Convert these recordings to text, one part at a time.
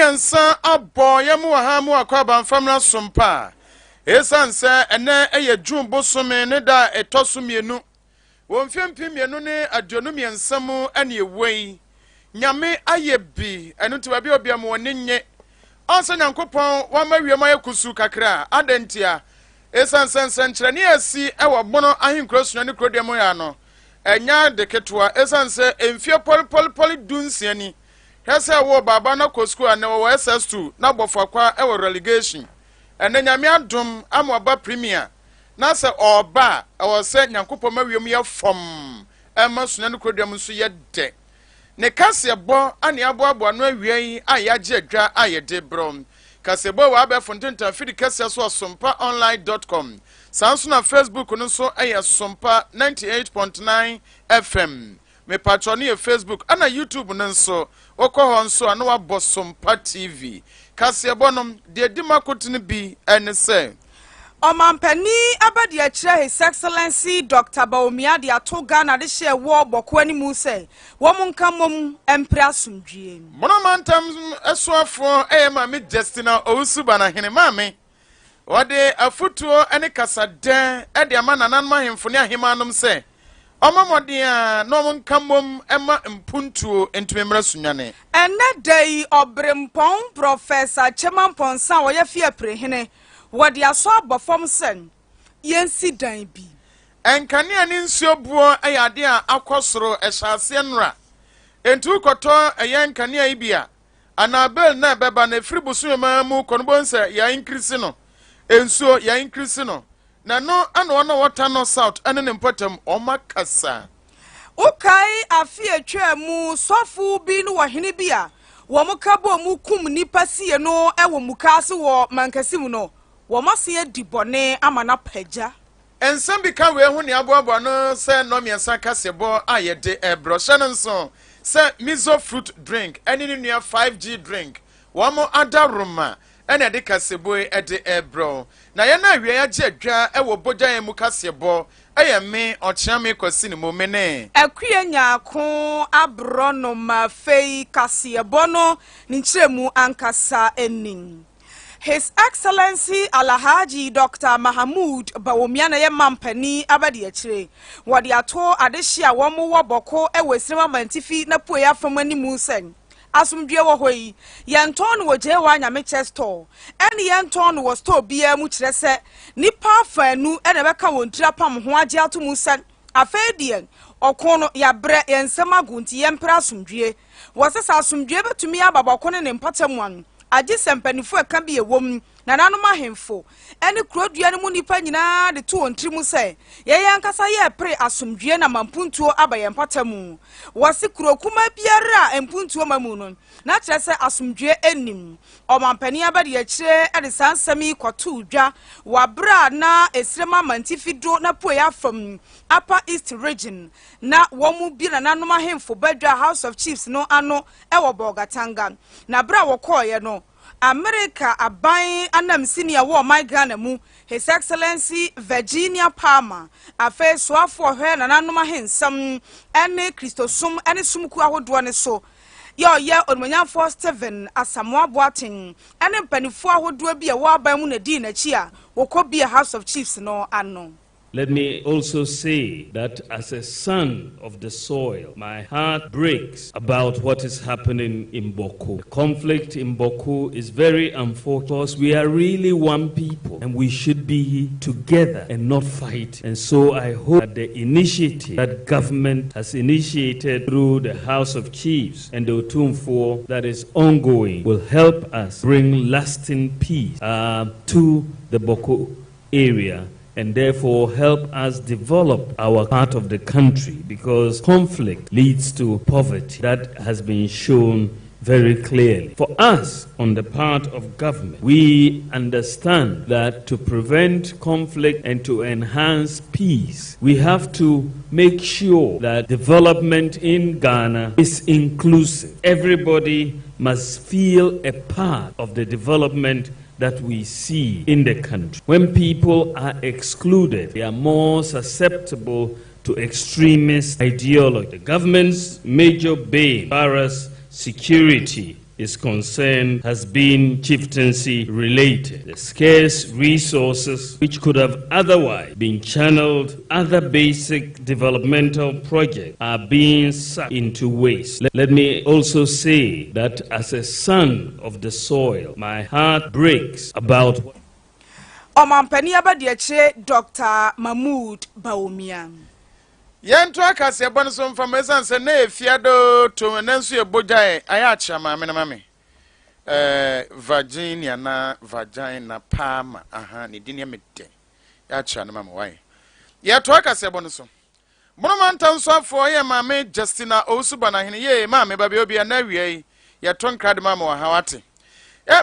Nnɔnmiɛnsa abɔ yɛn mu wɔ ha mu akɔ abanfamra sompa. Esiane sɛ ɛnɛ yɛ June bosome ne da a ɛtɔ so mmienu wɔ mfeɛ 2023 mu ɛne ɛwɔ yi, Nyame ayɛ bi, ɛno nti baabi a obia mu wɔne nye. Ɔnsɛ Nyankopɔn wama wiem ayɛ kusuu kakra a, adɛn ntia? Esiane sɛ nsɛnkyerɛnne a asi wɔ Bono ahenkuro sua ne kurodua mu ya no, ɛnyɛ ade ketewa. Esiane sɛ mfeɛ pɔlepɔlepɔle 16 ni, hwɛ sɛ wɔ baaba no kɔ sukuu a na wɔwɔ SS2 na bɔfo wɔ relegation. Ɛnɛ Nyame adom ama ɔba premier, na sɛ ɔba a, ɛwɔ sɛ Nyankopɔn ma wiem yɛ fam ɛma sua no kurodua mu nso yɛ dɛ. Ne kaseɛbɔ ane aboaboa no awia yi a yɛagye adwa a yɛde brɛ. Kaseɛbɔ wɔ abɛɛfo ntentan fidi kɛseɛ so wɔ sompaonline.com. Saa nso na Facebook no nso yɛ Sompa 98.9 FM. Mepatwɔ no yɛ Facebook ɛna YouTube no nso wokɔ hɔ nso a na wabɔ Sompa TV. Kaseɛbɔ no deɛ di makotene bi ɛne sɛ Ɔmampanin abadiakyerɛ His Excellency Dr. Bawumia de ato Ghana de hyɛ wɔ Bawku anim sɛ wɔn nka mmom mpere asomdwie. Monomantam soafoɔ ɛyɛ Maame Justina Owusu Banahene. Maame wɔde afotuo ne kasadɛ de ama nananom ahemfo ne ahemaanom sɛ ɔma mmɔden a na ɔmo nka mmom ma mpuntuo ntumi mmerɛ Sunyani. Ɛnɛ da yi, ɔberempɔn Professor Kyema Mpɔnsa a wɔyɛ Fiapre wɔde asɔ abɔ fam sɛ yɛnsi dan bi. Nkanea ne nsuo boɔ yɛ adeɛ a akɔ soro ɛhyɛ aseɛ nnora. Enti wokɔtɔ ɛyɛ nkanea yi bi a, anaa bill na ɛbɛba no ɛfiri bosome mu kɔ no bɔn sɛ yɛ increase no, nsuo yɛ increase no, na no ana ɔno a wɔta no South ɛne ne mpɔtam ɔma kasa. Wokae afe atwa mu sɔfo bi ne wɔhene bi a wɔn ka bɔ mu kum nipa sie no wɔ mukaase wɔ Mankasi mu no, wɔn ase adi bɔne ama no apagya. Nsɛm bi ka wei ho ne aboaboa no sɛ nnɔmmiɛnsa kaseɛbɔ a yɛde ɛbrɛ hyɛ no nso sɛ Mizo fruit drink ɛne ne nua 5G drink wɔn ada roma ɛna ɛde kaseɛbɔ ɛde ɛbrɛ. Na yɛn a awia yɛagye adwa ɛwɔ bogya yɛn mu kaseɛbɔ ɛyɛ me ɔkyea me kwasi ne mu me ne Akua Nyaako aborɔ no ma afei kaseɛbɔ no ne nkyerɛmu ankasa anim. His Excellency Alhaji Dr. Mahamudu Bawumia na yɛ mampanin abadiakyire. Wɔde ato adehye a wɔn wɔ Bawku wɔ Esirem Amantifi na pue afam anim sɛ asomdwie wɔ hɔ yi, yɛntɔn no wɔ Gyewa Nyamekyɛ store ɛne yɛntɔn no wɔ store biara mu, kyerɛ sɛ nipa afaanu ɛna ɛbɛka wɔn tiri apam ho agye ato mu sɛ afei deɛ ɔko no yɛabrɛ yɛn nsɛm ago, nti yɛmpere asomdwie. Wɔsɛ sɛ asomdwie bɛtumi aba Bawku ne ne mpɔtam ano, agye sɛ mpanimfoɔ ɛka bi ɛwɔ mu, nananom ahemfo ɛne kurodua no mu nnipa nyinaa de to wɔn tiri mu sɛ yɛyɛ ankasa yɛrepere asomdwie na mampuntuo aba yɛn mpɔtam mu. Wɔse kuro kuma biara a mpuntuo ma mu no, na kyerɛ sɛ asomdwie anim. Ɔmampanin abɛde akyire de saa nsɛm yi kɔtoo dwa wɔ abere a na Esirem Amantifi do na pue afam Upper East Region na wɔn mu bi nananom ahemfo badwa House of Chiefs no ano wɔ Bolgatanga. Na abere a wɔkɔɔeɛ no, Amerika aban anamsini a ɛwɔ ɔman Ghana mu, His Excellency Virginia Palmer, afei soafoɔ hwɛ nananom ahensɛm ne Kristosom ne somkuo ahodoɔ ne so yɛ ɔyɛ Onimonyamfoɔ Stephen Asamoah Boateng ne mpanimfoɔ ahodoɔ bi a ɛwɔ aban mu na dii n'akyi a wɔkɔ bia House of Chiefs no ano. Let me also say that as a son of the soil, my heart breaks about what is happening in Bawku. The conflict in Bawku is very unfortunate because we are really one people and we should be together and not fight. And so I hope that the initiative that government has initiated through the House of Chiefs and the Otumfuo that is ongoing will help us bring lasting peace to the Bawku area and therefore help us develop our part of the country, because conflict leads to poverty. That has been shown very clearly. For us, on the part of government, we understand that to prevent conflict and to enhance peace, we have to make sure that development in Ghana is inclusive. Everybody must feel a part of the development that we see in the country. When people are excluded, they are more susceptible to extremist ideology. The government's major bane, as far as security is concerned has been chieftaincy related. The scarce resources which could have otherwise been channeled other basic developmental projects are being sucked into waste. Let me also say that as a son of the soil, my heart breaks about Ɔmampanin abadiakyire Dr. Mahmood Bawumia. Yɛnto akaseɛbɔ no so mfama ɛsiane sɛ na ɛfia do tom ɛnɛ nso yɛ bogyae ayɛ akyea maame no ma me Virginia na Vagina Palmer aha ne din yɛ me dɛ yɛakyea no ma me wae. Yɛto akaseɛbɔ no so. Bonoma ntansoafoɔ yɛ Maame Justina Owusu Banahene yee maame ba bi obi ɛna awia yi yɛto nkra de ma ma wɔ ha wate.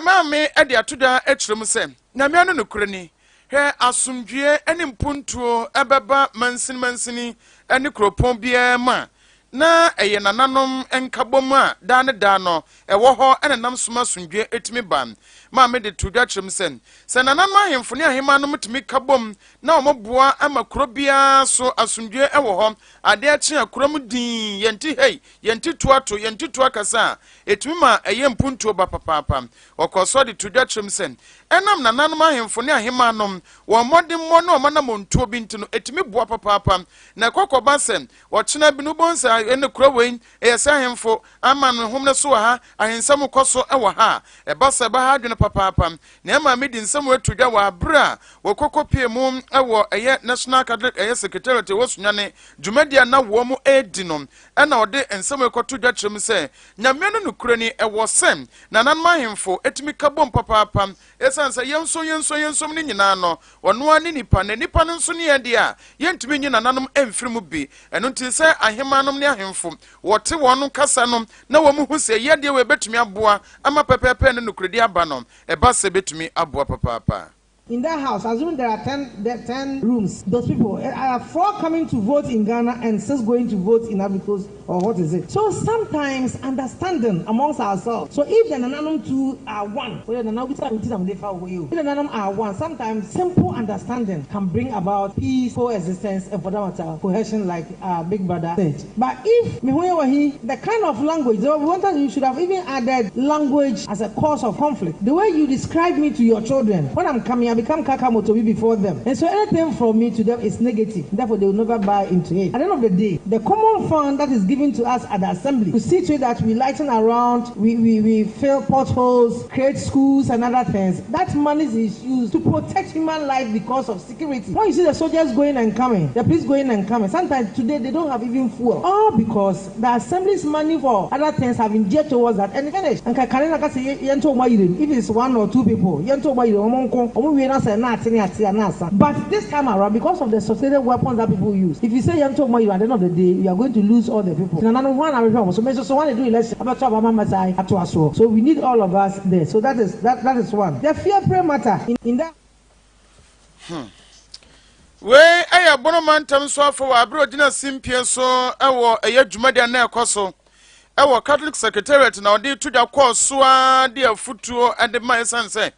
Maame de ato dwa akyerɛ mu sɛ Nyame ano nokorɛ ni, hwɛ asomdwie ne mpuntuo bɛba mansini mansini ne kuropɔn biara mu a na ɛyɛ nananom nkabom a daa ne daa no ɛwɔ hɔ na nam soma asomdwie tumi ba. Maame de to dwa kyerɛ mu sɛ sɛ nananom ahemfo ne ahemmaa tumi ka bom na wɔboa ma kuro biara so asomdwie wɔ hɔ, adeɛ kye a kurom din yɛnte hei, yɛnte tu ato, yɛnte tu akasa a, ɛtumi ma ɛyɛ mpuntuo ba papaapa. Wɔkɔɔ so de to dwa kyerɛ mu sɛ ɛnam nananom ahemfo ne ahemmaa wɔn mmɔdemmɔ ne wɔn anammɔntuo bi nti no, ɛtumi boa papaapa. Na ɛkɔkɔba sɛ wɔkyena bi no wobɛhu sɛ ɛne kuro wei ɛyɛ sɛ ahemfo ama no hom no so wɔ ha, ahensɛm kɔ so wɔ ha a, ɛba sɛ ɛba ha adwene papaapa. Na ɛma medi nsɛm wɔ ato dwa wɔ abere a wɔkɔkɔ pie mu wɔ ɛyɛ National Catholic ɛyɛ Secretariat ɛwɔ Sunyane dwumadi a na wɔn mu ɛredi no, ɛna ɔde nsɛm ɛkɔto dwa kyerɛ mu sɛ Nyame no nokorɛ ni, ɛwɔ sɛ nananom ahemfo ɛtumi ka bom papaapa, ɛsiane sɛ yɛnso yɛnso yɛnsom no nyinaa no ɔno ara ne nipa, na nipa no nso ne yɛn deɛ a yɛntumi nyi nananom ɛmfiri mu bi. Ɛno nti sɛ ahemmanom ne ahemfo wɔte wɔn kasa no na wɔn hu sɛ yɛdeɛ wɔ ɛbɛtumi aboa ama pɛpɛɛpɛ ne nokorɛdi aba no, ɛba sɛ ɛbɛtumi aboa papaapa. In that house, assuming there are 10, there 10 rooms, those people are four coming to vote in Ghana and six going to vote in Ivory Coast, or what is it? So sometimes understanding amongst ourselves. So if the Nananom two are one, if the Nananom are one, sometimes simple understanding can bring about peace, coexistence, and for that matter, cohesion, like our big brother said. But if the kind of language, we wanted, you should have even added language as a cause of conflict. The way you describe me to your children, when I'm coming, I become kakamotobi before them. And so anything from me to them is negative. Therefore, they will never buy into it. At the end of the day, the common fund that is given to us at the assembly to see to it that we lighten around, we fill potholes, create schools and other things, that money is used to protect human life because of security. When you see the soldiers going and coming, the police going and coming, sometimes today they don't have even fuel. All because the assembly's money for other things have been geared towards that and finish. And if it's one or two people, but this time around, because of the sophisticated weapons that people use, if you say at the end of the day, you are going to lose all the people. So we need all of us there. So that is that that is one. The Fiapre matter in that. Wei ɛyɛ Bonoma ntam so afɔ wɔ abere ogyina simpie so ɛwɔ ɛyɛ dwumadi a na ɛkɔ so ɛwɔ Catholic Secretariat na ɔde to dwa kɔɔ so a de afutuo ɛde ma, ɛsiane sɛ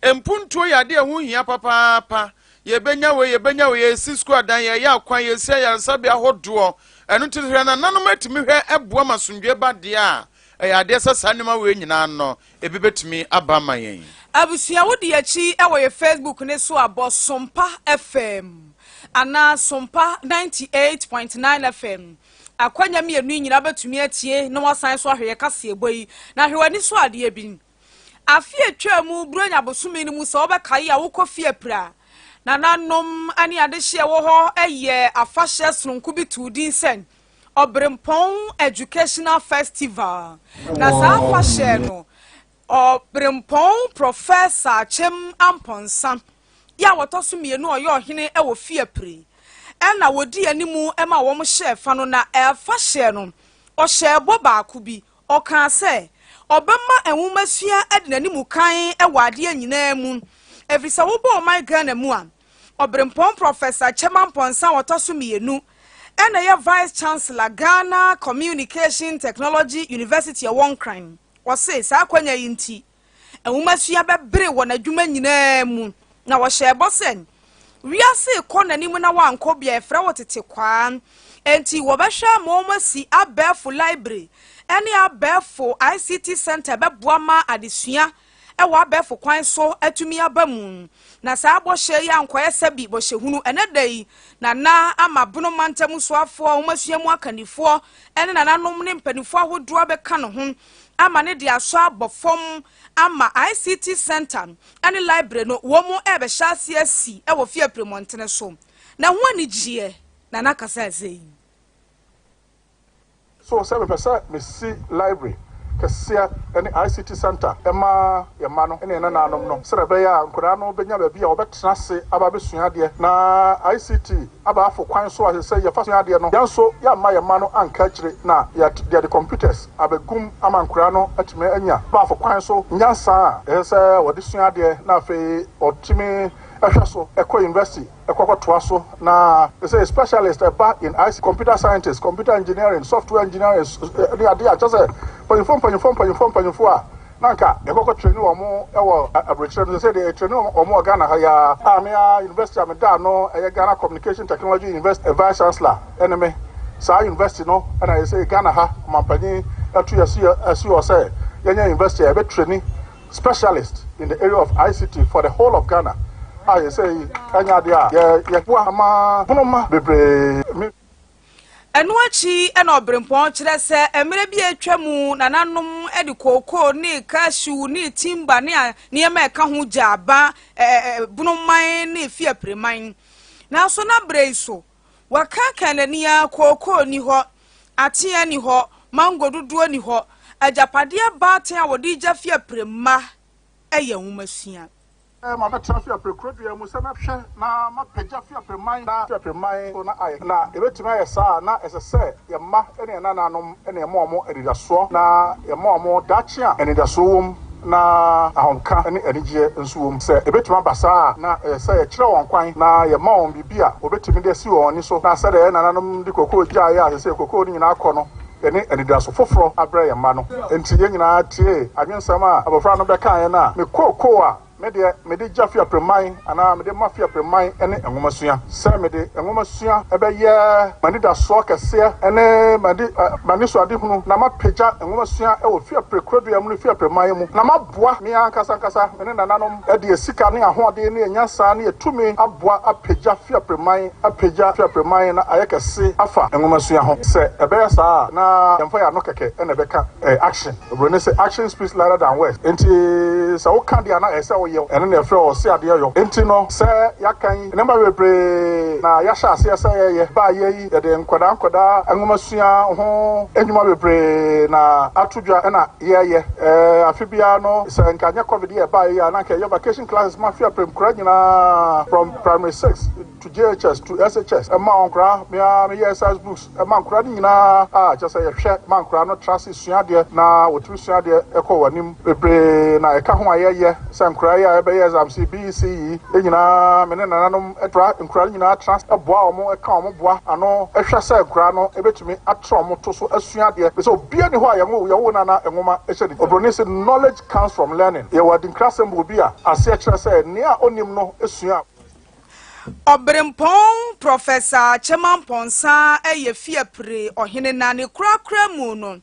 mpuntuo yɛ adeɛ ɛho hia papaapa. Yɛbɛnya wei, yɛbɛnya wei, yɛsi sukuu adan, yɛyɛ akwan, yɛsi ayaresabea ahodoɔ. Ɛno nti hwɛ nananom atumi hwɛ ɛboa ma asomdwe ba deɛ a ɛyɛ adeɛ sɛ saa nneɛma wei nyinaa no ebi bɛtumi aba ama yɛn. Abusua, wodi akyi ɛwɔ yɛ Facebook ne so abɔ Sompa FM anaa Sompa 98.9 FM. Akwanya mmienu yi nyinaa bɛtumi atie na wasan so ahwɛ yɛ kaseɛbɔ yi. Na hwɛ w'ani so adeɛ bi. Afe atwa mu Buronya bosome no mu, sɛ wobɛkae a, wokɔ fie pra nananom ne adehyeɛ wɔ hɔ yɛ afahyɛ sononko bi too din sɛ Ɔberempɔn Educational Festival. Na saa afahyɛ no, Ɔberempɔn Professor Akyem Ampɔnsa yɛ a wɔtɔ so mmienu a ɔyɛ ɔhene wɔ Fiapre ɛna wɔdi anim ma wɔn hyɛ fa no. Na afahyɛ no, ɔhyɛ bɔ baako bi. Ɔkaa sɛ ɔbɛma nwomasua de n'anim kan wɔ adeɛ nyinaa mu, ɛfiri sɛ wobɔ ɔman Ghana mu a, Ɔberempɔn Professor Akyem Ampɔnsa a wɔtɔ so mmienu ɛna ɛyɛ Vice Chancellor, Ghana Communication Technology University ɛwɔ Nkran. Wɔse saa akwanya yi nti nwomasua bɛbere wɔ n'adwuma nyinaa mu. Na wɔhyɛ bɔ sɛ wiase kɔ n'anim na wankɔ bia ɛfrɛ wɔ tete kwaa, enti wɔbɛhwɛ ama wɔn asi abɛɛfo library. ne abɛɛfo ICT Centre bɛboa ma adesua wɔ abɛɛfo kwan so atumi aba mu. Na saa bɔhyɛ yi ankɔyɛ sɛbi bɔhyɛ hunu. Ɛnɛ da yi, Nana ama Bono mantam soafoɔ, nwomasua mu akannifoɔ ne nananom ne mpanimfoɔ ahodoɔ abɛka ne ho ama ne de asɔ abɔ fam ama ICT Centre ne Library no wɔn rebɛhyɛ aseɛ asi wɔ Fiapre mmɔntene so. Na ho anigyeɛ, Nana kasaa sei. So sɛ mepɛ sɛ mesi library kɛseɛ ne ICT centre ma yɛn mma no ne yɛn nananom no sɛdeɛ ɛbɛyɛ a nkwadaa no bɛnya baabi a wɔbɛtena ase aba abɛsua adeɛ na ICT abɛafo kwan so a ɛsɛ sɛ yɛfa sua adeɛ no, yɛn nso yɛamma yɛn mma no anka akyire na yɛde computers abɛgum ama nkwadaa no atumi anya abɛafo kwan so nyansa a ɛsɛ sɛ wɔde sua adeɛ na afei wɔtumi hwɛ so kɔ university kɔ kɔtoa so na sɛ specialist ɛba in IC, computer scientist, computer engineering, software engineering ne adeɛ a kyɛ sɛ mpanyinfoɔ mpanyinfoɔ mpanyinfoɔ mpanyinfoɔ a na nka yɛkɔkɔ training wɔn wɔ aburokyerɛ no sɛ deɛ training wɔn wɔ Ghana ha yi ara a me ara university a meda ano ɛyɛ Ghana Communication Technology University vice chancellor ɛne me saa university no ɛna yɛ sɛ Ghana ha ɔmampanyin ɛto yɛ so yɛ asi hɔ sɛ yɛnyɛ university a yɛbɛ training specialist in the area of ICT for the whole of Ghana a yɛ sɛ ɛnyɛ adeɛ a yɛ yɛboa ama bonoma bebree. Ɛno akyi na ɔberempɔn kyerɛ sɛ mmerɛ bi a atwa mu nananom de kookoo ne cashew ne timber ne nneɛma a ɛka ho gya aba bonoman ne fiapireman. Nanso na berɛ yi so, wɔakaakae n'ani ara kookoo ni hɔ, atea ni hɔ, mango dodoɔ ni hɔ. Agyapadeɛ baatan a wɔde gya fiapire mma yɛ nwomasua. Mabɛtena Fiapre kurodua mu sɛ mɛhwɛ na mapagya Fiapre man na Fiapre man so na ayɛ. Na yɛbɛtumi ayɛ saa a, na ɛsɛ sɛ yɛn mma ne yɛn nananom na yɛma wɔn anidasoɔ, na yɛma wɔn daakye a anidasoɔ wom na ahomka ne anigyeɛ nso wom. Sɛ ɛbɛtumi aba saa a, na ɛyɛ sɛ yɛkyerɛ wɔn kwan na yɛma wɔn biribi a wɔbɛtumi de asi wɔn ani so, na sɛdeɛ yɛn nananom de kokoo gyaeɛ a seesei kokoo no nyinaa kɔ no, yɛne anidaso foforɔ abrɛ yɛn mma no. Enti yɛn nyinaa tiee anwensɛm a abɔfra no bɛkaeɛ no a, me kookoo a me deɛ mede gya Fiapreman anaa mede ma Fiapreman ne nwomasua. Sɛ mede nwomasua bɛyɛ m'anidasoɔ kɛseɛ ne m'anisoadehunu na mapagya nwomasua wɔ Fiapre kurodua mu ne Fiapreman mu na maboa me ankasa ankasa me ne nananom de yɛn sika ne ahoɔden ne yɛn nyansa ne yɛn tumi aboa apagya Fiapreman apagya Fiapreman na ayɛ kɛse afa nwomasua ho. Sɛ ɛbɛyɛ saa a na yɛmfa yɛn ano kɛkɛ na ɛbɛka, ɛyɛ action. Oburoni se action speaks louder than words. Enti sɛ woka deɛ a na ɛsɛ sɛ woyɛ. Ɛno na yɛfrɛ ɔse adeɛ yɔ. Enti no sɛ yɛaka yi nneɛma bebree na yɛahyɛ aseɛ sɛ yɛyɛ. Baayɛ yi yɛde nkwadaa nkwadaa nwomasua ho nnwuma bebree na ato dwa na yɛyɛ. Afe biara no sɛ nka nyɛ covid yi a ɛbaeɛ yi a na nka yɛyɛ vacation classes ma Fiapre nkwadaa nyinaa from primary 6 to JHS to SHS ɛma wɔn nkwadaa. Me ara meyɛ exercise books ma nkwadaa no nyinaa a kyerɛ sɛ yɛhwɛ ma nkwadaa no tra ase sua adeɛ na wɔtumi sua adeɛ kɔ wɔn anim bebree na ɛka ho a yɛyɛ sɛ nkwadaa yi a yɛbɛyɛ exams yi BEC yi nyinaa me ne nananom tra nkwadaa no nyinaa tra ase boa wɔn ka wɔn boa ano hwɛ sɛ nkwadaa no bɛtumi atra wɔn to so asua adeɛ sɛ obiara ni hɔ a yɛnwo yɛwo nana nwoma hyɛ ne obroni sɛ knowledge comes from learning. Yɛwɔ adinkrasɛm wɔ bi a aseɛ kyerɛ sɛ nea onim no sua. Ɔberempɔn Prɔfɛsa Kyema Mpɔnsa yɛ Fiapre ɔhene na ne korakora mu no,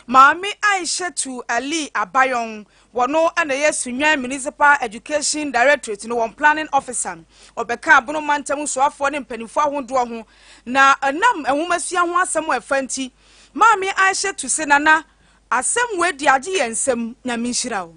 Maame Aishetu Ali Abayon, wɔno na ɛyɛ Sunyani Municipal Education Directorate no wɔn Planning Officer. Ɔbɛkaa Bono Mantam soafoɔ ne mpanimfoɔ ahodoɔ ho na ɛnam nwomasua ho asɛm a ɛfa nti, Maame Aishetu se, Nana, asɛm wei deɛ agye yɛn nsam, Nyame nhyira wo.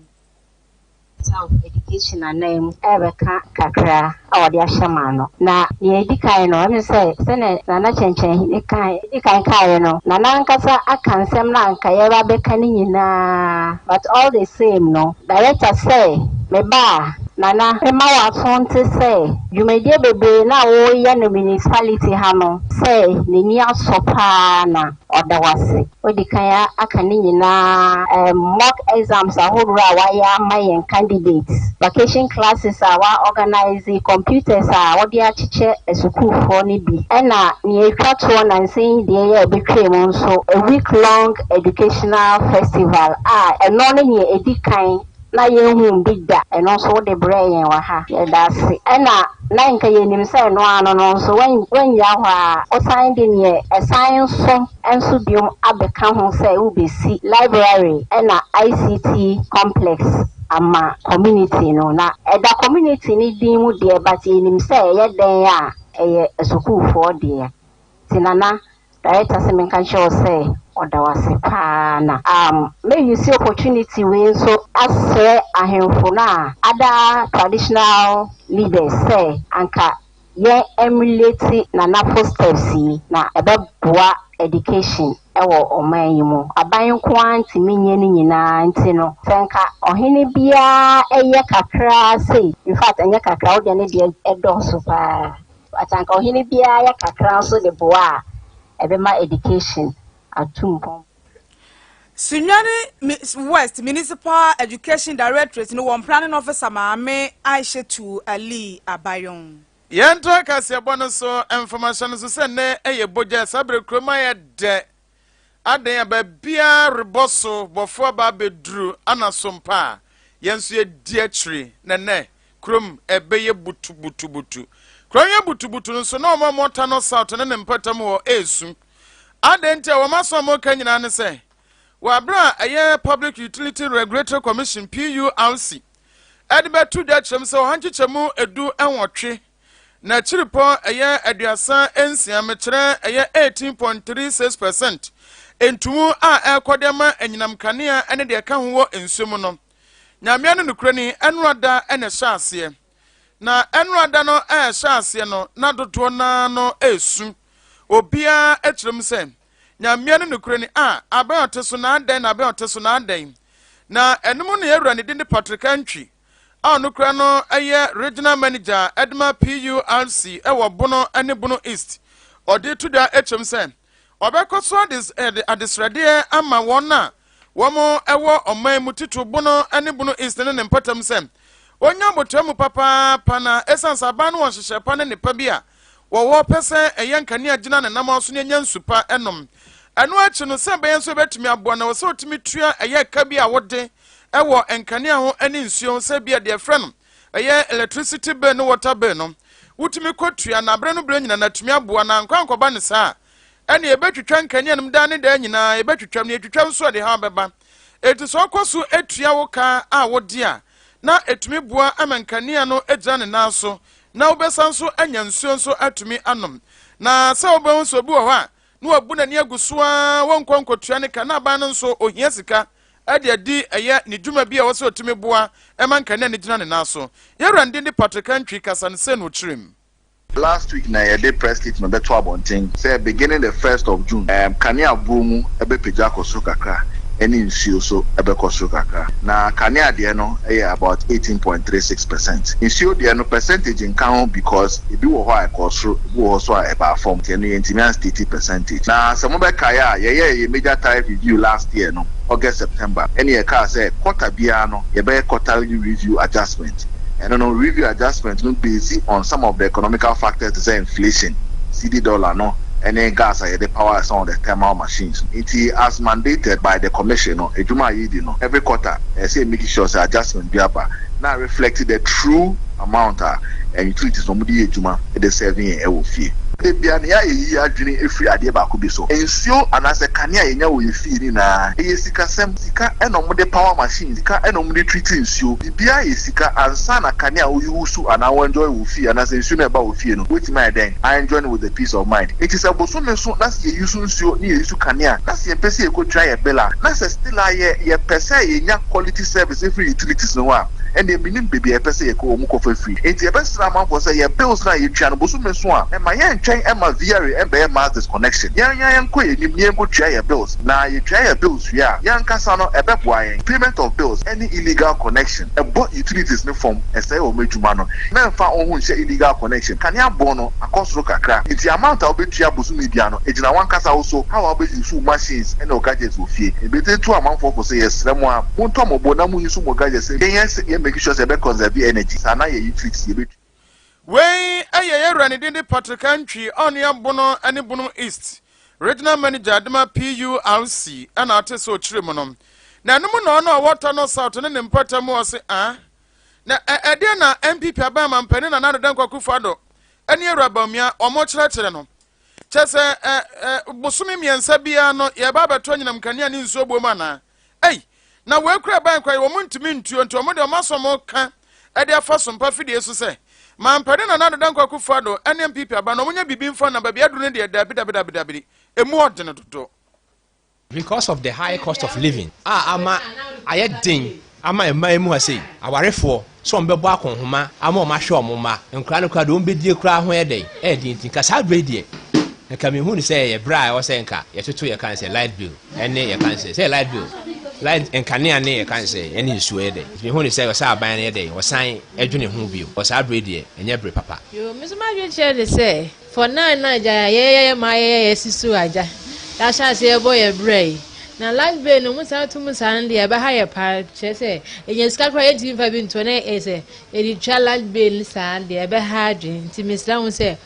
Of Education anan mu rebɛka kakra a wɔde ahyɛ m'ano. Na nea edi kan no, ɛne sɛ sɛnea Nana Kyɛnkyɛnhene kae, di kan kaeɛ no, Nana ankasa aka nsɛm no a anka yɛreba abɛka no nyinaa, but all the same no, Director sɛ meba a, Nana, mema w'aso nte sɛ dwumadie bebree no a woreyɛ no municipality ha no, sɛ n'ani asɔ pa ara na ɔda wo ase. Wadi kan aka ne nyinaa, mock exams ahoroɔ a wayɛ ama yɛn candidates, vacation classes a wa organise, computers a wɔde akyekyɛ asukuufoɔ no bi, ɛna nea ɛtwa toɔ nansa yi deɛ yɛ a ɛbɛtwaa mu nso, a week long educational festival a ɛno ne nea ɛdi kan. na yɛnhu bi da, ɛno nso wode brɛɛ yɛn wɔ ha. Yɛda ase. Ɛna na nka yɛnim sɛ ɛno ano no nso woannya hɔ a, wosan de neɛ ɛsan nso nso biom abɛka ho sɛ wobɛsi library ɛna ICT complex ama community no. Na ɛda community no din mu deɛ, but yɛnim sɛ ɛyɛ dɛn a, ɛyɛ asukuufoɔ deɛ. Nti Nana, director sɛ menka nkyerɛ wo sɛ ɔda wo ase paa. Na may you see opportunity wei nso asrɛ ahemfo no a other traditional leaders sɛ anka yɛn emulate Nana footsteps yi, na ɛbɛboa education ɛwɔ ɔman yi mu. Aban nko ara ntumi nyɛ no nyinaa, nti no sɛ nka ɔhene biara ɛyɛ kakra sei, in fact ɛnyɛ kakra, wodeɛ ne deɛ ɛdɔɔso paa, but anka ɔhene biara yɛ kakra nso de boa a, ɛbɛma education atu mpɔn. Sunyani West Municipal Education Directorate no wɔn planning officer, Maame Aishatu Ali Abayon. Yɛnto kaseɛbɔ no so mfamahyɛ no so sɛ nnɛ ɛyɛ bogya. Saa berɛ kurom ayɛ dɛ adan a baabiara rebɔ so bɔfo aba abɛduru ana so mpa a yɛn nso yɛdi akyiri. Na nnɛ kurom ɛbɛyɛ butubutubutu. Kurom yɛ butubutu no nso na ɔma mɔta no South ne ne mpɔtam wɔ ɛresu adan nti a wɔn aso a wɔka nyinaa ne sɛ wɔ abere a ɛyɛ Public Utility Regulatory Commission, PURC, ɛde bɛto dwa kyerɛm sɛ 118 na akyiripɔ ɛyɛ 36, mekyerɛ ɛyɛ 18.36% ntumu a ɛrekɔ de ama anyinam kanea ne deɛ ɛka ho wɔ nsuo mu no. Nyamea no nokura ni, ɛnora da ɛna ɛhyɛ aseɛ, na ɛnora da no ɛhyɛ aseɛ no na dodoɔ naa no ɛresu. Obiara kyerɛ mu sɛ Nyamea no nokura ni a abɛn ɔte so na adɛn, na abɛn ɔte so na adɛn. Na ɛnum no yɛwura ne din de Patrick Antwi a ɔno kura no yɛ regional manager ɛdema PURC ɛwɔ Bono ne Bono East. Ɔde to dwa kyerɛm sɛ ɔbɛkɔ so adesrɛdeɛ ama wɔn a wɔn ɛwɔ ɔman mu, titiri Bono ne Bono East ne ne mpɔtam, sɛ wɔnya abotua mu papaapa, na ɛsiane sɛ aban no wɔ nhyehyɛ pa ne nnepa bi a wɔwɔ pɛ sɛ ɛyɛ nkanea gyina ne nam so ne anya nsu pa ɛnom. Ɛno akyi no, sɛ ɛbɛyɛ nso ɛbɛtumi aboa na wɔ sɛ ɔtumi tua ɛyɛ ka bi a wode ɛwɔ nkanea ho ne nsuo ho, sɛ bi a deɛ ɛfrɛ no ɛyɛ electricity bill ne water bill no, wotumi kɔ tua na aberɛ no berɛ nyina na atumi aboa. Na nkwa nkɔba ne saa a, ɛne yɛbɛtwitwa nkanea nom daa ne daa nyinaa yɛbɛtwitwam na yɛtwitwa nso a, de ha bɛba. Enti sɛ ɔkɔ so atua wo ka a wode a, na ɛtumi boa ama nkanea no gyina ne nan so, na wobɛsa nso anya nsuo nso atumi anom. Na sɛ wobɛhu sɛ obi wɔ hɔ a na wabu n'ani agu so a wɔnkɔ nkɔtua ne ka, na aban no nso ohia sika ɛde adi ɛyɛ ne dwuma bi a ɛwɔ sɛ ɔtumi boa ɛma nkanea no gyina ne nan so. Yɛwura ndin de Patrick Antwi kasa no sɛ no ɔkyirim. Last week na yɛde press statement bɛto abɔnten sɛ beginning the 1st of June, kanea buo mu ɛbɛpagya akɔ soro kakra, ɛne nsuo so ɛbɛkɔ soro kakra. Na kanea deɛ no ɛyɛ about 18.36%. Nsuo deɛ no, percentage nka ho because ebi wɔ hɔ a ɛkɔ soro, ebi wɔ hɔ so a ɛbaa fam, nti ɛno yɛntumi anstate percentage. Na sɛ mobɛkae a, yɛyɛɛ yɛ major tariff review last year no August, September, ɛne yɛkaa sɛ quarter biara no yɛbɛyɛ quarterly review adjustment. Ɛno no, review adjustment no based on some of the economical factors te sɛ inflation, cedi dollar no, ɛne gas a yɛde power some of the thermal machines. Nti as mandated by the commission no, adwuma a yɛdi no every quarter, ɛsɛ make sure sɛ adjustment bi aba na reflect the true amount a utilities no wɔde yɛ adwuma de serving yɛn ɛwɔ fie. Ebia ne yɛayɛ yi adwene efiri adeɛ baako bi so. Nsuo anaasɛ kanea yɛnya wɔ yɛ fie nyinaa ɛyɛ sikasɛm. Sika ɛna wɔde power machine, sika ɛna wɔde treat nsuo. Biribiara yɛ sika ansa na kanea a woyi wusu anaa wo enjoy wɔ fie anaasɛ nsuo no ɛba wɔ fie no, wetumi ayɛ dɛn a enjoy no with the peace of mind. Nti sɛ bosome so na sɛ yɛyi so nsuo ne yɛyi so kanea na sɛ yɛmpɛ sɛ yɛkɔtua yɛ bill a, na sɛ still a yɛpɛ sɛ yɛnya quality service efiri utilities no hɔ a, ɛnneɛ menim baabi a yɛpɛ sɛ yɛkɔ wɔn kɔfa firi. Nti yɛbɛsrɛ amanfoɔ sɛ yɛ bills no a yɛtua no bosome so a, ɛma yɛntwɛn ɛma VRA ɛmbɛyɛ mass disconnection. Yɛn yɛn yɛnkɔ yɛn anim na yɛnkɔtua yɛ bills. Na yɛtua yɛ bills wie a, yɛn ankasa no ɛbɛboa yɛn. Payment of bills ɛne illegal connection ɛbɔ utilities no fam, ɛsɛe wɔn adwuma no. Mɛmfa wo ho nhyɛ illegal connection. Kanea bɔ no akɔ soro kakra, nti amount a wobɛtua bosome bia no, ɛgyina w'ankasa wo so, how a wobɛ use wo machines ɛne wo gadgets wɔ fie. Ebi tu amanfoɔ fo sɛ yɛsrɛ mo a, montɔ mo bo na mo use mo gadgets. Yɛn yɛ make sure sɛ yɛbɛ conserve energy saa na yɛ utilities yɛbɛtua. Wei ɛyɛ yɛwura ne din de Patrick Antwi, ɔne Abono ne Bono East regional manager adema PURC, ɛna ate sɛ ɔkyerɛ mu no. Na ɛno mu na ɔno a ɔwɔ Tano South ne ne mpɔtam ɔse ah na ɛdeɛ na NPP aban mampanin Nana Addo Dankwa Akufo-Addo ne Awura Bawumia wɔn kyerɛkyerɛ no. Kyɛ sɛ ɛ ɛ bosome mmiɛnsa biara no yɛba abɛto anyinam nkanea ne nsuo buom anaa? Ei! Na wei kura ban kwa yi wɔn ntumi ntuo nti wɔn deɛ wɔn asɔ wɔn ka de afa sompa fidie so sɛ mampanin Nana Addo Dankwa Akufo-Addo ne NPP aban no wɔn nyɛ biribi mfa na baabi aduru no deɛ dabi dabi dabi dabi emu ɔdene dodo. Because of the high cost of living a ama ayɛ den ama mmaa yi mu ha sei, awarefoɔ sɛ wɔn bɛbɔ akɔnhoma ama wɔn ahwɛ wɔn mma, nkwadaa no koraa deɛ wɔn bɛdie koraa ho yɛ dɛn, ɛyɛ den nti nka saa berɛ yi deɛ nka mehu no sɛ ɛyɛ berɛ a ɛwɔ sɛ nka yɛtoto yɛka no sɛ light bill ɛne yɛka no sɛ sɛ light bill light nkanea ne yɛka no sɛ ɛne nsuo yɛ dɛn, nti mehu no sɛ ɛwɔ sɛ aban no yɛ dɛn wɔsan ɛdwene ho bio, wɔ saa berɛ yi deɛ ɛnyɛ bere papa. Yoo, me nso m'adwene kyerɛ ne sɛ For now na agya a yɛyɛ yɛ ma yɛyɛ yɛ si so agya yɛahyɛ ase yɛbɔ yɛ brɛ yi na light bill no ɔmo san to mu saa no deɛ ɛbɛha yɛ paa kyerɛ sɛ yɛnya sika koraa yɛntumi mfa bi ntoɔ na ɛyɛ sɛ yɛde twa light bill no saa deɛ ɛbɛha adwene nti mesrɛ ho sɛ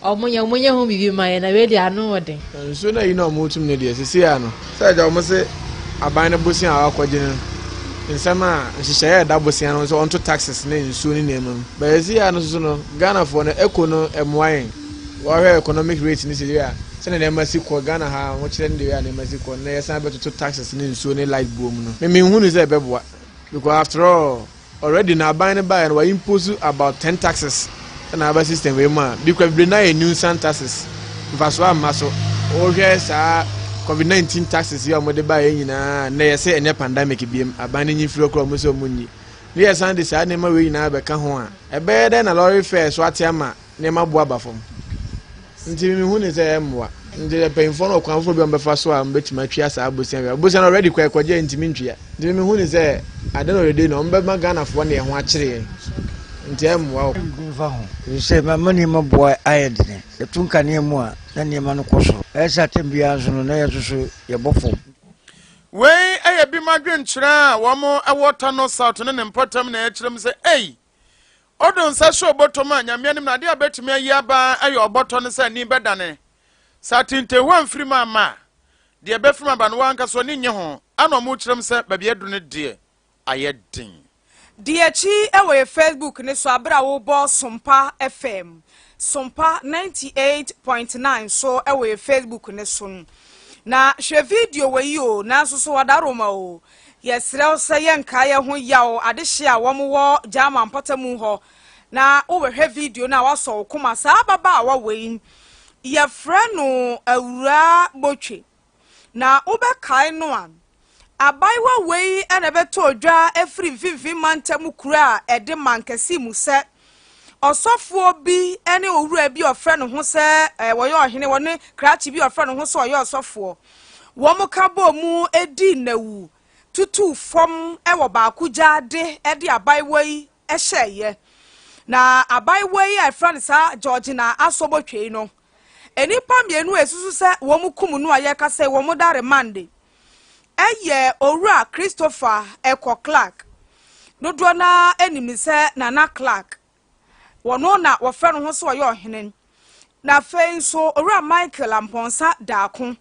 ɔmo nyɛ ɔmo nyɛ ho biribi ma yɛ na wei deɛ ano wɔ den. Nsuo no ayi no a ɔmo tum no deɛ sesei ara no sɛ agya ɔmo se aban no bosea a wakɔgye no nsɛm a nhyehyɛeɛ a ɛda bosea no ho sɛ ɔnto taxes ne nsuo ne nneɛma mu but sesei ara no nso no Ghanafoɔ no eco no ɛmmoa yɛn wɔhwɛ economic rate no sesei a sɛdeɛ nneɛma si kɔ Ghana ha ahokyerɛ ne deɛ a nneɛma si kɔ na yɛsan bɛtoto taxes ne nsuo ne light boɔ mu no me menhu no sɛ ɛbɛboa because after all Already no aban no baeɛ no wa impose about ten taxes na aba system wei mu a bi kura bebree no ayɛ nuisance taxes mfasoɔ amma so. Wohwɛ saa covid 19 taxes yi a wɔde baeɛ nyinaa nnɛ yɛsɛ ɛnyɛ pandemic biem aban no nyi mfiri hɔ koraa wɔn sɛ wɔn nyi ne yɛsan de saa nneɛma wei nyinaa bɛka ho a ɛbɛyɛ dɛn na lorry fare so ate ama nneɛma bo aba fam. Nti mehu ne sɛ ɛmmoa. Nti mpanyinfoɔ no wɔ kwan foforɔ bi a wɔbɛfa so a wɔbɛtumi atwia saa bosea wei. Bosea no already kɔ ɛkɔgye a ntumi ntwia. Nti mehu ne sɛ at the end of the day no wɔbɛma Ghanafoɔ ne ɛho akyere yɛn. Nti ɛmmoa o. Mfa ho, efisɛ mama nneɛma bo ayɛ dene. Yɛto nkanea mu a, na nneɛma no kɔ soro. Ɛyɛ sɛ atɛm biara nso no, na yɛn nso so yɛbɔ fam. Wei yɛ binom adwenkyerɛ a wɔn wɔ Tano South ne ne mpɔtam na ɛkyerɛ mu sɛ ei, Odo nsa hyɛ ɔbɔtɔ mu a, Nyame anim no, adeɛ a bɛtumi ayi aba ara yɛ ɔbɔtɔ no sɛ ani bɛdane. Sɛ atentenhɔ amfiri mu amma a, deɛ ɛbɛfiri mu aba no, wo ankasa w'ani nnye ho. Ana ɔmo kyerɛ mu sɛ baabi aduru no deɛ, ayɛ den. Di akyi wɔ yɛ Facebook no so bere a wobɔ Sompa FM, Sompa 98.9 so wɔ yɛ Facebook no so. Na hwɛ video wɔ yi o, nanso so ɔdaroma o. Yɛsrɛ wo sɛ yɛnkae yɛn ho yaw adehye a wɔn wɔ German mpɔtamu hɔ na wobɛhwɛ video no a wasɔ wo koma. Saa ababaawa wei yɛfrɛ no Awuraa Botwe na wobɛkae no a abaayewa wei na ɛbɛtɔɔ dwa afiri mfimfini mantam kuro a ɛde Mankɛse mu sɛ ɔsɔfoɔ bi ne owura bi a ɔfrɛ ne ho sɛ wɔyɛ ɔhene wɔne krakye bi a ɔfrɛ ne ho sɛ ɔyɛ ɔsɔfoɔ Wɔka bɔɔ mu dii nnawu tutuu fam wɔ baako gyaade de abaayewa yi hyɛeɛ. Na abaayewa yi a yɛfrɛ no saa Georgina Asobotwei no, nnipa mmienu a ɛsusu sɛ wɔn kum no a yɛreka sɛ wɔn da remande yɛ Owura Christopher Ekow Clark. Dodoɔ no ara nim no sɛ Nana Clark. Wɔno na wɔfrɛ no ho sɛ ɔyɛ ɔhene. Na afei nso Owura Michael Amponsah Darko,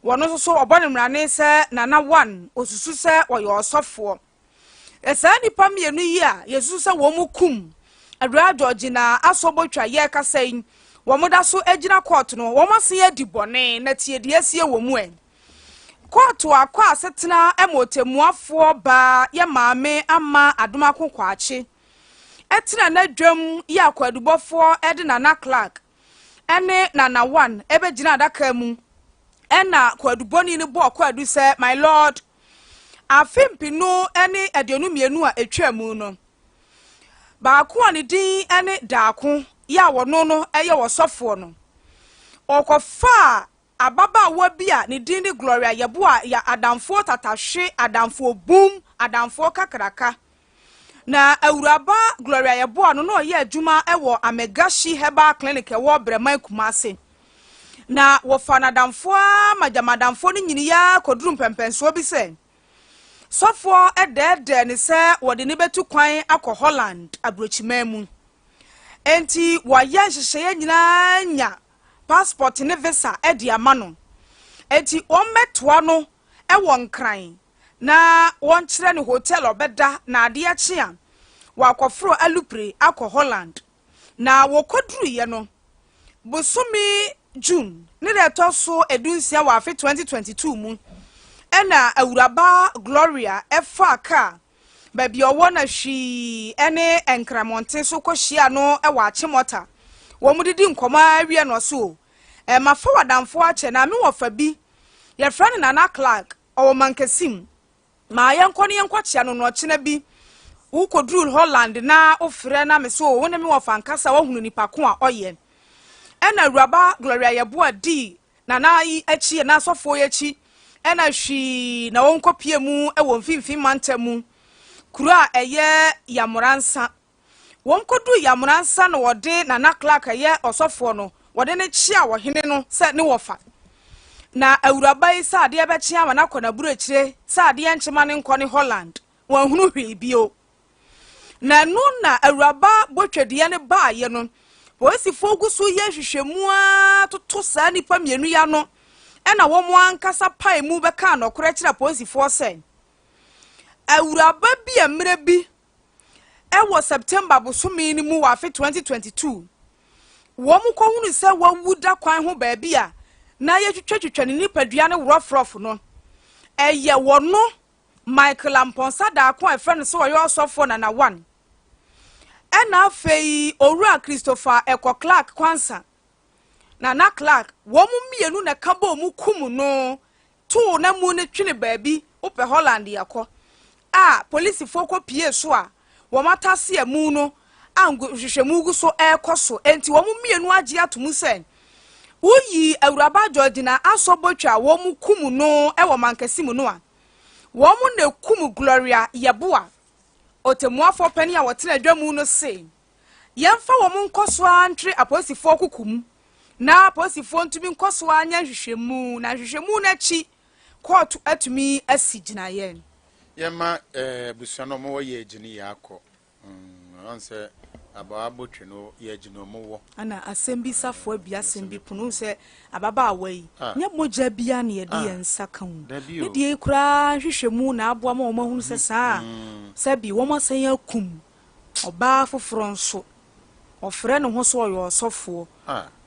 wɔno nso so ɔbɔ ne mmrane sɛ Nana One, osusu sɛ ɔyɛ ɔsɔfoɔ. Na saa nnipa mmienu yi a yɛsusu sɛ wɔn kum Awuraa Georgina Asobotwa yɛrekasa yi, wɔn da so gyina kɔɔto no, wɔn asen adi bɔne na tie deɛ asie wɔ mu ɛ. Kɔɔto akɔ asetena ma ɔtɛmmuafoɔ baa yɛ maame Ama Adomako Kwakye. tena n'adwam yɛ akwadubɔfoɔ de Nana Clark ne Nana One bɛgyina adaka mu ɛna kwadubɔni no bɔɔ kwadu sɛ My Lord, afe mpenu ne 22 a ɛtwa mu no, baako a ne din ne Daako yɛ a wɔno no yɛ ɔsɔfoɔ no, ɔkɔfaa Ababaawa bi a ne din de Gloria Yeboah yɛ adamfoɔ tatahwe, adamfoɔ bum, adamfoɔ kakraka. Na awuraba Gloria Yeboah no na ɔyɛ adwuma wɔ Amegashi Herbal Clinic ɛwɔ Breman Kumasi. Na wɔfa n'adamfoɔ ara ma gyama adamfoɔ no nyini ara kɔduru mpɛmpɛnsoɔ bi sɛ sɔfoɔ dɛɛdɛɛ ne sɛ wɔde ne bɛtu kwan akɔ Holland aburokyiman mu. Enti wɔayɛ nhyehyɛeɛ nyinaa nya passport ne visa de ama no. Enti wɔmmɛtoa no wɔ Nkran. na wɔnkyerɛ no hotel a ɔbɛda na adeɛ kye a wakɔforo alupre akɔ Holland. Na wɔkɔduruiɛ no, bosome June ne da ɛtɔ so dunsia wɔ afe 2022 mu, ɛna Awuraba Gloria faa kaa baabi a ɔwɔ na hwii ne Nkramoɔnten so kɔhyiaa no wɔ Achimota. Wɔn didi nkɔmmɔ ara wie no ɔse o, eh, mafa w'adamfo akyɛ na me wɔfa bi, yɛfrɛ no Nana Clark, ɔwɔ Mankasim. Ma yɛnkɔ na yɛnkɔkyea no na ɔkyena bi wokɔduru Holland na wofrɛ na me so wo ne me wɔfa nkasa woahunu nipa ko a ɔyɛ. Ɛna Awuraba Gloria Yeboah dii Nana yi akyi anaa asɔfoɔ yi akyi ɛna hwii na wɔnkɔpie mu wɔ mfimfini mantam mu kuro a ɛyɛ Yamoransa. Wɔkɔduu Yamoransa na wɔde Nana Clark a ɛyɛ ɔsɔfoɔ no, wɔde no kyeaa ɔhene no sɛ ne wɔfa. Na awuraba yi sɛ adeɛ bɛkye ama no akɔ n'aburokyire, sɛ adeɛ nkye ma no nkɔ ne Holland, wanhunu hwee bio. Na ɛno na awuraba bɔtwadeɛ no baeɛ no, polisifoɔ gu so yɛ nhwehwɛmu ara toto saa nnipa mmienu yi ano, ɛna wɔn ankasa pae mu bɛkaa nɔkorɛ kyerɛ polisifoɔ sɛ, awuraba bi a mmerɛ bi Wɔ September bosome no mu wɔ afe 2022, wɔkɔhunu sɛ wawu da kwan ho baabi a na yɛtwitwatwitwa ne nipadua no worɔforɔfo no. Ɛyɛ wɔno Michael Amponsah Darko a ɛfrɛ no sɛ ɔyɛ ɔsɔfoɔ Nana One. Ɛna afei Owura Christopher Ɛkɔ Clark Kwansa, Nana Clark, wɔn mmienu na ɛka bɔɔ mu kum no too n'amu no twene baabi, wopɛ Holland yɛkɔ, a polisifoɔ kɔ pie so a wɔn atase amu no a nhwehwɛmu gu so ɛrekɔ so. Enti wɔn mmienu agye ato mu sɛ woyi Awuraba Georgina Asɔ Botwa a wɔn kum no wɔ Mankasi mu no a, wɔn na ekum Gloria Yeboah. Otemmuafoɔ panin a wɔtena adwa mu no se yɛmfa wɔn nkɔ so ara ntwere apolisifoɔ koko mu na apolisifoɔ ntumi nkɔ so ara nyɛ nhwehwɛmu na nhwehwɛmu no akyi kɔɔto atumi asi gyinaeɛ. Yɛma abusua no ɔmo wɔ yɛ agyi no yɛ akɔ ɔn sɛ abaa botwe no yɛ agyi no ɔmo wɔ. Ana asɛm bi safoa bi asɛm bi pono wohu sɛ ababaawa yi nyɛ mogya bia na yɛde yɛn nsa ka o ne deɛ yi koraa nhwehwɛmu na aboa ma wɔn ahunu sɛ saa sɛbi wɔn asan akum Ɔbaa foforɔ nso, ɔfrɛ ne ho sɛ ɔyɛ ɔsɔfoɔ.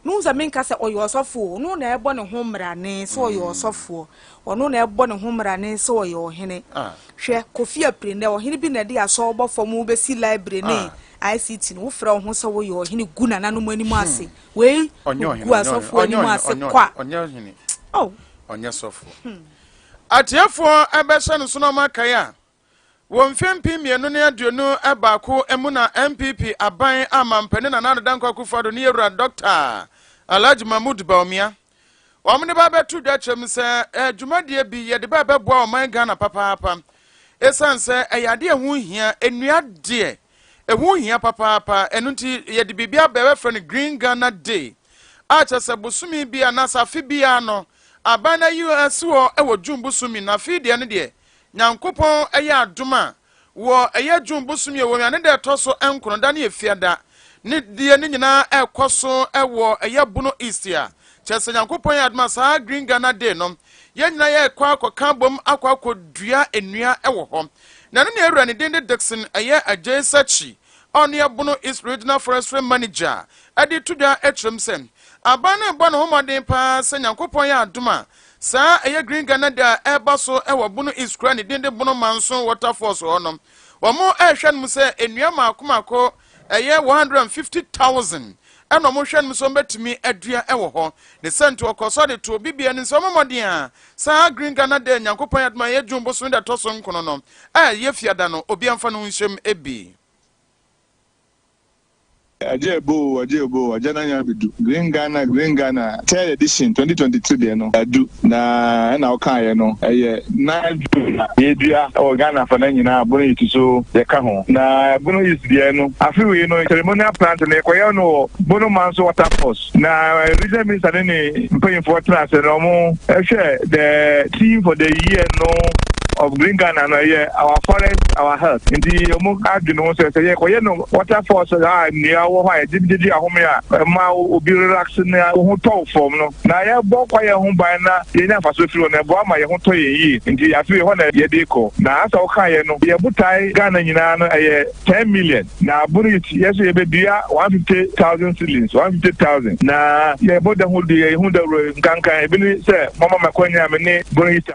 Mehu sɛ menka sɛ ɔyɛ ɔsɔfoɔ o, ɔno na ɛbɔ ne ho mmarane sɛ ɔyɛ ɔsɔfoɔ. Ɔno na ɛbɔ ne ho mmarane sɛ ɔyɛ ɔhene. Hwɛ, Kofi Apire, nnɛ ɔhene bi na ɛde asɔ bɔ fam bɛsi library ne ICT no, wofrɛ wo ho sɛ woyɛ ɔhene gu nananom anim ase. Wei gu asɔfoɔ anim ase kwa. Oh. Ɔnyɛ sɔfoɔ. Atiefoɔ bɛhyɛ no so na wɔakae a, Wɔ mfe 2021 mu na NPP aban a Mampanin Nana Addo Dankwa Akufo-Addo ne Yɛwura Dɔkta Alhaji Mahmood Bawumia wɔn de ba abɛto dwa kyerɛ mu sɛ eh, dwumadie bi yɛde ba ɛbɛboa ɔman Ghana papaapa ɛsiane sɛ ɛyɛ adeɛ ɛho hia nnua deɛ ɛho hia papaapa ɛno nti yɛde biribi aba ɛbɛfrɛ no Green Ghana Day a kyerɛ sɛ bosome bi anaasɛ afe biara no aban no ayi asi hɔ wɔ June bosome na afei deɛ no deɛ Nyankopɔn yɛ adom a, wɔ ɛyɛ June bosome a ɛwɔ mu yi a ne da ɛtɔ so nkono, da no yɛ Fiada, ne deɛ ne nyinaa ɛrekɔ so wɔ ɛyɛ Bono East a, kyerɛ sɛ Nyankopɔn yɛ adom a saa Green Ghana Day no, yɛn nyinaa yɛrekɔ akɔka abom akɔ akɔdua nnua wɔ hɔ. Na ɛno ne awura ne din de Dickson ɛyɛ Adjei Sakyi a ɔno yɛ Bono East Regional Forestry Manager de to dwa kyerɛ mu sɛ aban no rebɔ ne ho mmɔden paa sɛ Nyankopɔn yɛ adom a Saa ɛyɛ Green Ghana Day a ɛreba so wɔ Bono East kura ne din de Bono Manso Waterfalls hɔ no. Wɔn rehwɛ no mu sɛ nnua mmaako mmaako ɛyɛ 150,000 ɛna wɔn hwɛ no mu sɛ wɔn bɛtumi adua ɛwɔ hɔ. Ne sɛ nti wɔkɔ so de to obi bia anim sɛ wɔn mmɔden a saa Green Ghana Day Nyankopɔn yɛ adom a ɛyɛ June bosome da ɛtɔ so nkono no a ɛyɛ fiada no obiara mfa ne ho nhyɛm bi. Agya ebo o, agya ebo o, agya n'anya abedu. Green Ghana, Green Ghana, third edition, 2023 deɛ no, adu. Na ɛna wokaeɛ no, ɛyɛ 9 June na yɛdua wɔ Ghana afanan nyinaa, Bono East nso yɛka ho. Na Bono East deɛ no, afe wei no, ceremonial plant no, yɛkɔyɛ no wɔ Bono Manso Waterfalls. Na Regional Minister ne ne mpanyinfoɔ tena ase na wɔhwɛ the theme for the year no. of Green Ghana no ɛyɛ our forest our health nti wɔn adwene ho sɛ sɛ yɛkɔyɛ no waterfalls a nnua wɔ hɔ a yɛgye gyegye ahome a ɛma obi relax na wo ho tɔ wo fam no na yɛbɔ kwaeɛ ho ban na yɛnya mfasoɔ firi hɔ no ɛboa ma yɛn ho tɔ yɛn yie nti afei hɔ na yɛde kɔ na asɛ wokaeɛ no yɛn botae Ghana nyinaa no ɛyɛ 10 million na Bono East yɛ nso yɛbɛdua 150,000 seedlings 150,000 na yɛbɔ da ho yɛn ho dawuro nkankan ebi ne sɛ mama makwanya a me ne Bono East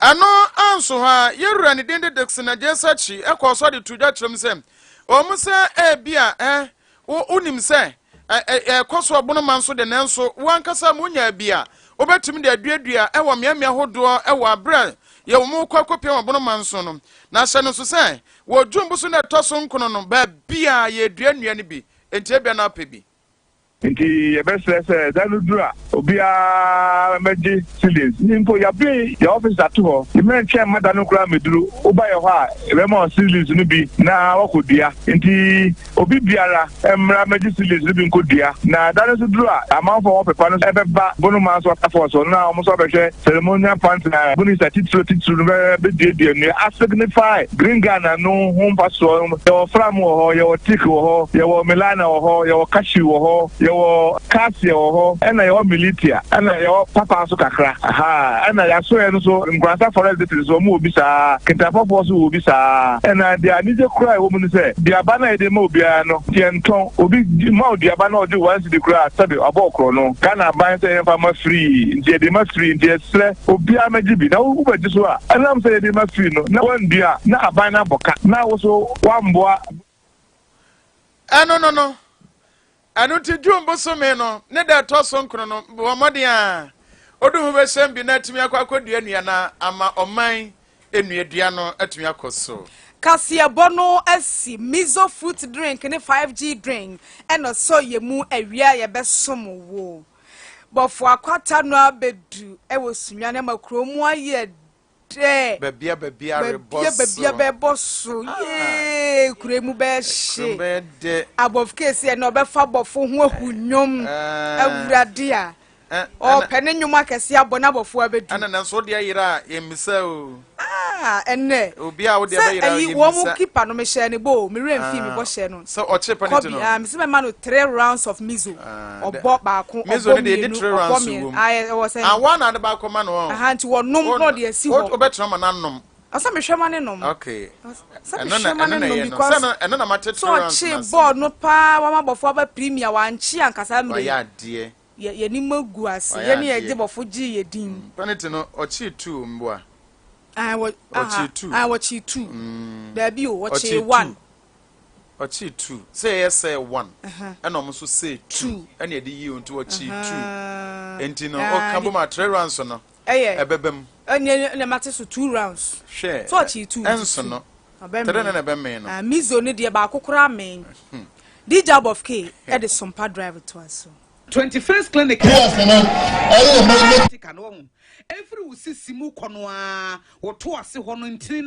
Ɛno anso hɔ a, yɛn wura ne din de Dickson Agyesakyi kɔɔ so de too dwa kyerɛ mu sɛ, ɛwɔ mu sɛ ebia ɛ, wo, wonim sɛ ɛ, ɛ, ɛrekɔ so ɔbono ma nso de, nanso wo ankasa munyaa bi a wobɛtumi de aduadua wɔ mmeammea hodoɔ wɔ aberɛ a yɛwɔ mu rekɔ akɔpia wɔ bono ma nso no. Na hyɛ no nso sɛ, wɔ June boso no a ɛtɔ so nkono no, baabiara yɛredua nnua no bi, enti ebia na wopɛ bi. Nti yɛbɛsrɛ sɛ da no duru a obiara mmɛgye seedlings. Mpo yɛabue yɛn office ato hɔ, yɛmɛntwɛn mma da no koraa mmɛduru. Woba yɛn hɔ a, yɛbɛma wo seedlings no bi na woakɔdua. Nti obi biara mmra mmɛgye seedlings no bi nkɔdua. Na da no nso duru a, amanfoɔ a wɔpepa no bɛba Bonomaa so Waterfalls hɔ na wɔn nso abɛhwɛ Ceremonial planting a Bonisa titiriw titiriw no bɛduadua nnua asignify Green Ghana no ho mfasoɔ. Yɛwɔ Fram wɔ hɔ, yɛwɔ Teak wɔ hɔ, yɛwɔ Melana wɔ hɔ, yɛwɔ Cashew wɔ hɔ, yɛwɔ Cassia wɔ hɔ, ɛna yɛwɔ Militia, ɛna yɛwɔ Papa nso kakra. Ahaa, ɛna yɛasoɛ no nso, Nkoransa Forest District nso wɔn wɔ bi saa, Kentafɔfoɔ nso wɔ bi saa. Ɛna deɛ anigye koraa a ɛwɔ mu ne sɛ, duaba no a yɛde ma obiara no, yɛntɔn. Obi ma wo duaba na ɔgye wo one cedi koraa a, sɛbe wabɔ wo korɔno. Ghana aban sɛ yɛmfa mma free nti yɛde ma free nti yɛsrɛ obiara mɛgye bi na wo bɛgye so a ɛnam sɛ yɛde ma free no na woandua a na aban no abɔ ka na wo so woamboa. Ɛno no no, ɛno nti June bosome no ne da ɛtɔ so nkono no, bɔ mmɔden a wode ho bɛhyɛm bi na atumi akɔ akɔdua nnua na ama ɔman nnuadua no atumi akɔ so. Kaseɛbɔ no asi Mizo fruit drink ne 5G drink ɛna ɔsɔ yɛ mu awia a yɛbɛsom wo. Bɔfo akwata no abɛdu wɔ Sunyani ama kuro mu ayɛ dɛ. Babia babia rebɔ Babia so. babia bɛbɔ so. Yee kuro mu bɛhye. Kuro bɛyɛ dɛ. Abɔfo kesi ɛna ɔbɛfa bɔfo ho ahu nnwom. Awurade a. Ɔpɛ ne nnwom akɛse abɔ n'abɔfo abɛdu. Ɛna nanso wo deɛ yera a yɛmmisa o. Ah, ɛnɛ. Obi a wo deɛ bɛyera Sɛ ɛyi yɛmmisa. wɔn mu keeper no mehyɛɛ ne bɔ o, me werɛ mfii me bɔ hyɛɛ no. Sɛ ɔkye penalty no. Kobe, ah, mese mɛma no three rounds of mizo. Ɔbɔ baako, ɔbɔ Mizo no deɛ mmienu, yɛdi three ɔbɔ rounds mmiɛn. wom. Ah, ɛwɔ sɛn? Ah, wɔn na ade baako ma no ɔn. Aha, nti wɔnom na ɔde asi hɔ. Wobɛtena ma no anom. Ɔsɛ mehwɛ ma ne nom. Okay. Sɛ Ɛno na mehwɛ ma ɛno ne na nom ɛyɛ no. because Sɛ ɛno ɛno na mate sɛ three rounds ɔkye no ase. bɔɔl no paa wama bɔfo aba premier wankye ankasa mmerɛ yi. Wayɛ adeɛ. Yɛ yɛnim agu ase. Wayɛ Yɛne adeɛ. yɛgye bɔfo gyee yɛ din. Penalty no ɔkyee two mboa. Ah, wɔ, aha, Ɔkyee two. ah, wɔkyee two. Daabi o, wɔkyee Ɔkyee one. two. Ɔkyee two. Sɛ yɛyɛ sɛ one. Ɛhã. Ɛna ɔmo nso sɛ two. Two. Ɛna yɛde yii o nti wɔkyee Ɛhã. two. Nti no Ah, ɔka bom a three rounds no Ɛyɛ. ɛbɛba mu. Ɛne ɛna mate so two rounds. Hwɛ. Sɛ ɔkyee two nti Ɛnso two. no. Ɔbɛmee. Three no na ɛbɛmee no. Ah, Mizo no deɛ baako koraa mee. DJ Above K ɛde Sompa Drive toa so. 21st Clinic Yes, no, ɛyɛ mɛ Tika no wɔn efiri wo sisi mu kɔ no ara wɔto ase hɔ no ntini na.